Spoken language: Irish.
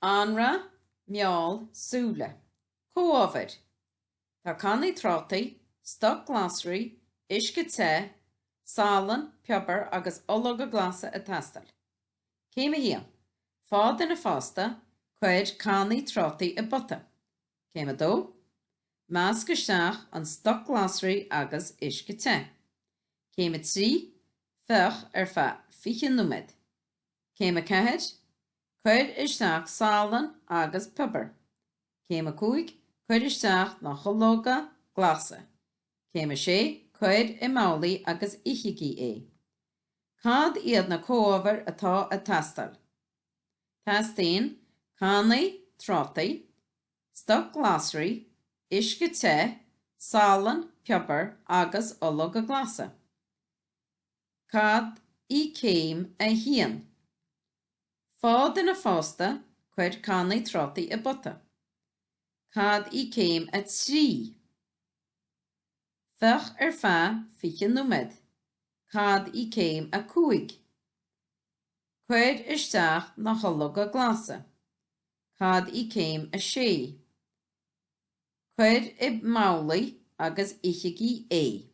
Anraith mheall súile. Comhábhair, Tá cannaí trátaí, stoc glasraí, uisce te, salann, piobar agus ológa glasa ag teastáil. Céim 1. Fá duine fásta, cuir cannaí trátaí i bpota. Céim 2. Measc isteach an stoc glasraí agus uisce te. Céim 3. Fiuch ar feadh 20 nóiméad. Céim 4. Cuir isteach salann agus piobar. Céim 5, Cuir isteach na hológa glasa. Céim 6, Cuir i mbabhlaí agus ithigí é. Cad iad na comhábhair atá ag teastáil? Teastaíonn cannaí trátaí, stoc glasraí, uisce te, salann, piobar agus ológa glasa. Cad í céim 1? Fá duine fásta, cuir cannaí trátaí i bpota. Cad í céim 3? Fiuch ar feadh 20 nóiméad. Cad í céim 5? Cuir isteach na hológa glasa. Cad í céim 6? Cuir i mbabhlaí agus ithigí é.